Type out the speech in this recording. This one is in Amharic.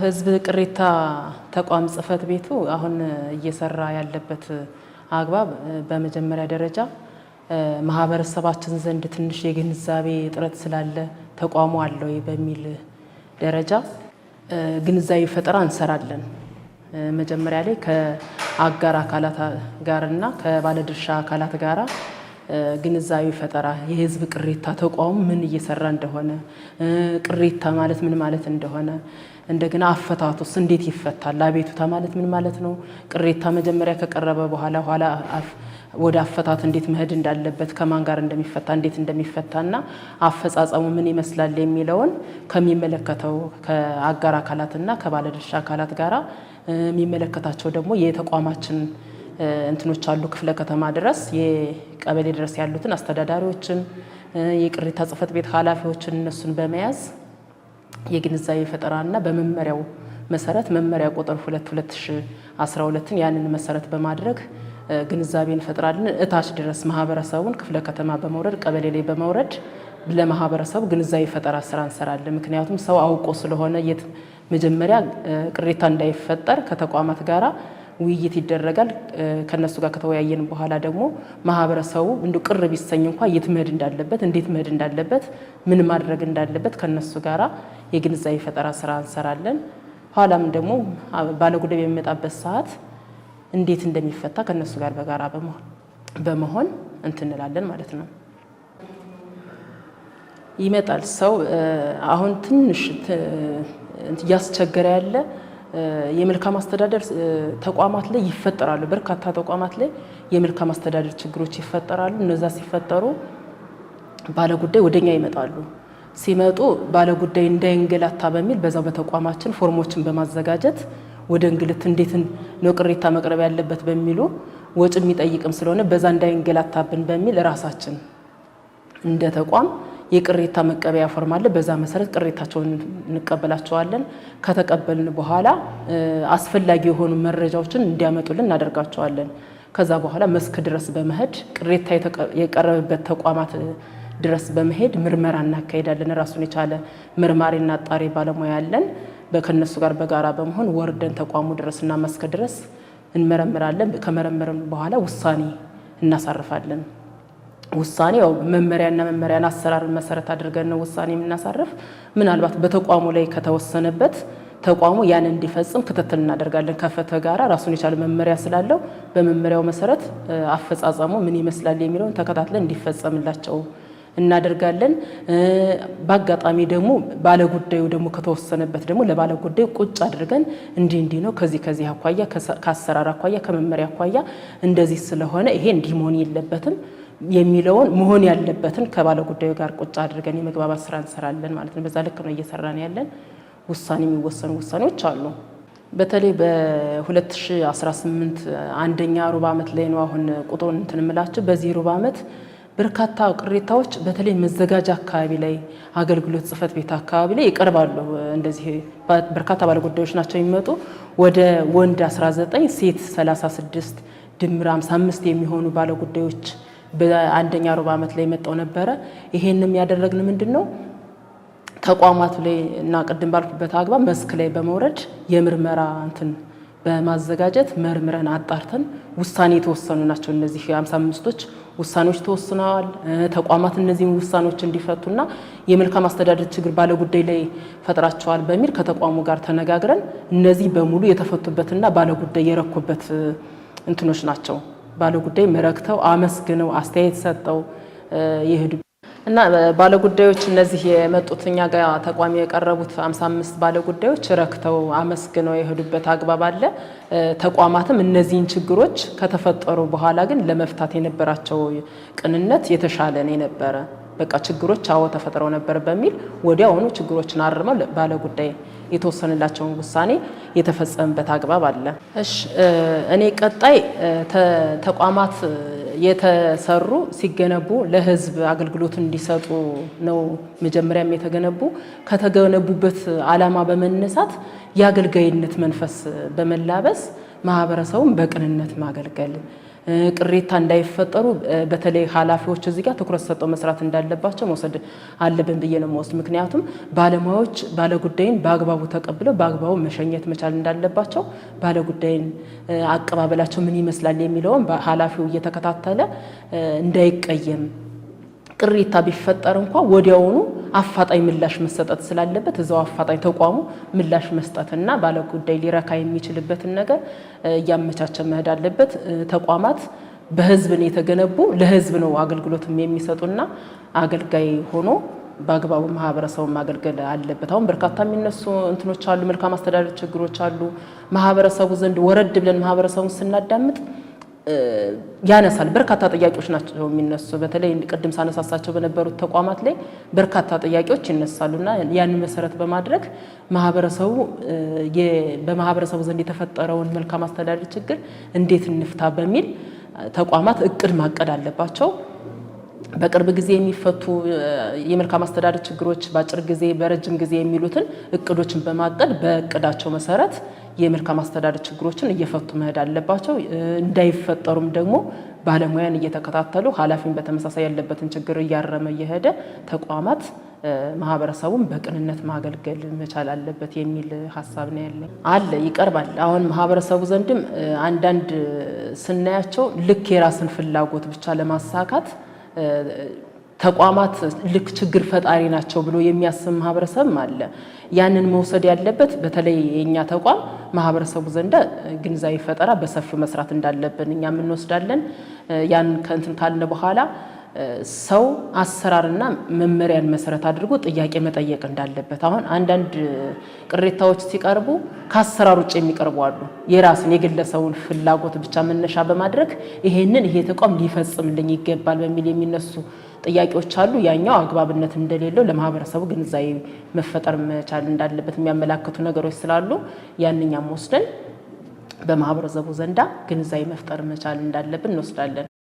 ህዝብ ቅሬታ ተቋም ጽሕፈት ቤቱ አሁን እየሰራ ያለበት አግባብ በመጀመሪያ ደረጃ ማህበረሰባችን ዘንድ ትንሽ የግንዛቤ እጥረት ስላለ ተቋሙ አለ ወይ በሚል ደረጃ ግንዛቤ ፈጠራ እንሰራለን። መጀመሪያ ላይ ከአጋር አካላት ጋርና ከባለድርሻ አካላት ጋራ ግንዛቤ ፈጠራ የህዝብ ቅሬታ ተቋሙ ምን እየሰራ እንደሆነ፣ ቅሬታ ማለት ምን ማለት እንደሆነ፣ እንደገና አፈታቱስ እንዴት ይፈታል፣ አቤቱታ ማለት ምን ማለት ነው፣ ቅሬታ መጀመሪያ ከቀረበ በኋላ ኋላ ወደ አፈታት እንዴት መሄድ እንዳለበት፣ ከማን ጋር እንደሚፈታ፣ እንዴት እንደሚፈታና አፈጻጸሙ ምን ይመስላል የሚለውን ከሚመለከተው ከአጋር አካላትና ከባለድርሻ አካላት ጋራ የሚመለከታቸው ደግሞ የተቋማችን እንትኖች አሉ። ክፍለ ከተማ ድረስ የቀበሌ ድረስ ያሉትን አስተዳዳሪዎችን፣ የቅሬታ ጽሕፈት ቤት ኃላፊዎችን እነሱን በመያዝ የግንዛቤ ፈጠራና በመመሪያው መሰረት መመሪያ ቁጥር 2/2012ን ያንን መሰረት በማድረግ ግንዛቤ እንፈጥራለን። እታች ድረስ ማህበረሰቡን ክፍለ ከተማ በመውረድ ቀበሌ ላይ በመውረድ ለማህበረሰቡ ግንዛቤ ፈጠራ ስራ እንሰራለን። ምክንያቱም ሰው አውቆ ስለሆነ የት መጀመሪያ ቅሬታ እንዳይፈጠር ከተቋማት ጋራ ውይይት ይደረጋል። ከነሱ ጋር ከተወያየን በኋላ ደግሞ ማህበረሰቡ እንዲ ቅር ቢሰኝ እንኳ የት መሄድ እንዳለበት፣ እንዴት መሄድ እንዳለበት፣ ምን ማድረግ እንዳለበት ከነሱ ጋራ የግንዛቤ ፈጠራ ስራ እንሰራለን። ኋላም ደግሞ ባለጉዳይ በሚመጣበት ሰዓት እንዴት እንደሚፈታ ከነሱ ጋር በጋራ በመሆን እንትን እንላለን ማለት ነው። ይመጣል ሰው አሁን ትንሽ እያስቸገረ ያለ የመልካም አስተዳደር ተቋማት ላይ ይፈጠራሉ። በርካታ ተቋማት ላይ የመልካም አስተዳደር ችግሮች ይፈጠራሉ። እነዛ ሲፈጠሩ ባለጉዳይ ወደኛ ይመጣሉ። ሲመጡ ባለጉዳይ እንዳይንገላታ በሚል በዛው በተቋማችን ፎርሞችን በማዘጋጀት ወደ እንግልት እንዴት ነው ቅሬታ መቅረብ ያለበት በሚሉ ወጪ የሚጠይቅም ስለሆነ በዛ እንዳይንገላታብን በሚል ራሳችን እንደ ተቋም የቅሬታ መቀበያ ፎርም አለ። በዛ መሰረት ቅሬታቸውን እንቀበላቸዋለን። ከተቀበልን በኋላ አስፈላጊ የሆኑ መረጃዎችን እንዲያመጡልን እናደርጋቸዋለን። ከዛ በኋላ መስክ ድረስ በመሄድ ቅሬታ የቀረበበት ተቋማት ድረስ በመሄድ ምርመራ እናካሄዳለን። ራሱን የቻለ መርማሪና አጣሪ ባለሙያ ያለን ከነሱ ጋር በጋራ በመሆን ወርደን ተቋሙ ድረስና መስክ ድረስ እንመረምራለን። ከመረመርን በኋላ ውሳኔ እናሳርፋለን። ውሳኔ ያው መመሪያና መመሪያን አሰራርን መሰረት አድርገን ነው ውሳኔ የምናሳርፍ። ምናልባት በተቋሙ ላይ ከተወሰነበት ተቋሙ ያን እንዲፈጽም ክትትል እናደርጋለን። ከፍትህ ጋራ ራሱን የቻለ መመሪያ ስላለው በመመሪያው መሰረት አፈጻጸሙ ምን ይመስላል የሚለውን ተከታትለን እንዲፈጸምላቸው እናደርጋለን። በአጋጣሚ ደግሞ ባለጉዳዩ ደግሞ ከተወሰነበት ደግሞ ለባለጉዳዩ ቁጭ አድርገን እንዲህ እንዲህ ነው፣ ከዚህ ከዚህ አኳያ፣ ከአሰራር አኳያ፣ ከመመሪያ አኳያ እንደዚህ ስለሆነ ይሄ እንዲህ መሆን የለበትም የሚለውን መሆን ያለበትን ከባለጉዳዩ ጋር ቁጭ አድርገን የመግባባት ስራ እንሰራለን ማለት ነው። በዛ ልክ ነው እየሰራን ያለን። ውሳኔ የሚወሰኑ ውሳኔዎች አሉ። በተለይ በ2018 አንደኛ ሩብ ዓመት ላይ ነው አሁን ቁጥሩን እንትን እምላችሁ። በዚህ ሩብ ዓመት በርካታ ቅሬታዎች በተለይ መዘጋጃ አካባቢ ላይ አገልግሎት ጽሕፈት ቤት አካባቢ ላይ ይቀርባሉ። እንደዚህ በርካታ ባለጉዳዮች ናቸው የሚመጡ። ወደ ወንድ 19 ሴት 36 ድምር 55 የሚሆኑ ባለጉዳዮች በአንደኛ ሩብ ዓመት ላይ መጣው ነበረ። ይሄንም ያደረግን ምንድን ነው ተቋማቱ ላይ እና ቅድም ባልኩበት አግባብ መስክ ላይ በመውረድ የምርመራ እንትን በማዘጋጀት መርምረን አጣርተን ውሳኔ የተወሰኑ ናቸው። እነዚህ 55ቶች ውሳኔዎች ተወስነዋል። ተቋማት እነዚህን ውሳኔዎች እንዲፈቱና የመልካም አስተዳደር ችግር ባለጉዳይ ላይ ፈጥራቸዋል በሚል ከተቋሙ ጋር ተነጋግረን እነዚህ በሙሉ የተፈቱበትና ባለጉዳይ የረኩበት እንትኖች ናቸው። ባለጉዳይ መረክተው አመስግነው አስተያየት ሰጠው የሄዱ እና ባለጉዳዮች እነዚህ የመጡት እኛ ጋር ተቋሚ የቀረቡት 55 ባለጉዳዮች ረክተው አመስግነው የሄዱበት አግባብ አለ። ተቋማትም እነዚህን ችግሮች ከተፈጠሩ በኋላ ግን ለመፍታት የነበራቸው ቅንነት የተሻለ ነው የነበረ። በቃ ችግሮች አዎ ተፈጥረው ነበር በሚል ወዲያውኑ ችግሮችን አርመው ባለጉዳይ የተወሰነላቸውን ውሳኔ የተፈጸመበት አግባብ አለ። እሺ፣ እኔ ቀጣይ ተቋማት የተሰሩ ሲገነቡ ለሕዝብ አገልግሎት እንዲሰጡ ነው መጀመሪያም የተገነቡ። ከተገነቡበት ዓላማ በመነሳት የአገልጋይነት መንፈስ በመላበስ ማህበረሰቡን በቅንነት ማገልገል፣ ቅሬታ እንዳይፈጠሩ በተለይ ኃላፊዎች እዚህ ጋር ትኩረት ሰጠው መስራት እንዳለባቸው መውሰድ አለብን ብዬ ነው የምወስድ። ምክንያቱም ባለሙያዎች ባለጉዳይን በአግባቡ ተቀብለው በአግባቡ መሸኘት መቻል እንዳለባቸው፣ ባለጉዳይን አቀባበላቸው ምን ይመስላል የሚለውን ኃላፊው እየተከታተለ እንዳይቀየም፣ ቅሬታ ቢፈጠር እንኳ ወዲያውኑ አፋጣኝ ምላሽ መሰጠት ስላለበት እዛው አፋጣኝ ተቋሙ ምላሽ መስጠትና ባለጉዳይ ሊረካ የሚችልበትን ነገር እያመቻቸ መሄድ አለበት። ተቋማት በህዝብ ነው የተገነቡ፣ ለህዝብ ነው አገልግሎትም የሚሰጡና አገልጋይ ሆኖ በአግባቡ ማህበረሰቡን ማገልገል አለበት። አሁን በርካታ የሚነሱ እንትኖች አሉ፣ መልካም አስተዳደር ችግሮች አሉ። ማህበረሰቡ ዘንድ ወረድ ብለን ማህበረሰቡን ስናዳምጥ ያነሳል። በርካታ ጥያቄዎች ናቸው የሚነሱ። በተለይ ቅድም ሳነሳሳቸው በነበሩት ተቋማት ላይ በርካታ ጥያቄዎች ይነሳሉና ያንን መሰረት በማድረግ ማህበረሰቡ በማህበረሰቡ ዘንድ የተፈጠረውን መልካም አስተዳደር ችግር እንዴት እንፍታ በሚል ተቋማት እቅድ ማቀድ አለባቸው። በቅርብ ጊዜ የሚፈቱ የመልካም አስተዳደር ችግሮች፣ በአጭር ጊዜ፣ በረጅም ጊዜ የሚሉትን እቅዶችን በማቀድ በእቅዳቸው መሰረት የመልካም አስተዳደር ችግሮችን እየፈቱ መሄድ አለባቸው። እንዳይፈጠሩም ደግሞ ባለሙያን እየተከታተሉ ኃላፊን በተመሳሳይ ያለበትን ችግር እያረመ እየሄደ ተቋማት ማህበረሰቡን በቅንነት ማገልገል መቻል አለበት የሚል ሀሳብ ነው ያለኝ። አለ ይቀርባል። አሁን ማህበረሰቡ ዘንድም አንዳንድ ስናያቸው ልክ የራስን ፍላጎት ብቻ ለማሳካት ተቋማት ልክ ችግር ፈጣሪ ናቸው ብሎ የሚያስብ ማህበረሰብም አለ። ያንን መውሰድ ያለበት በተለይ የእኛ ተቋም ማህበረሰቡ ዘንዳ ግንዛቤ ፈጠራ በሰፊው መስራት እንዳለብን እኛም እንወስዳለን። ያን ከእንትን ካልን በኋላ ሰው አሰራርና መመሪያን መሰረት አድርጎ ጥያቄ መጠየቅ እንዳለበት። አሁን አንዳንድ ቅሬታዎች ሲቀርቡ ከአሰራር ውጭ የሚቀርቡ አሉ። የራስን የግለሰቡን ፍላጎት ብቻ መነሻ በማድረግ ይሄንን ይሄ ተቋም ሊፈጽምልኝ ይገባል በሚል የሚነሱ ጥያቄዎች አሉ። ያኛው አግባብነት እንደሌለው ለማህበረሰቡ ግንዛቤ መፈጠር መቻል እንዳለበት የሚያመላክቱ ነገሮች ስላሉ ያንኛም ወስደን በማህበረሰቡ ዘንዳ ግንዛቤ መፍጠር መቻል እንዳለብን እንወስዳለን።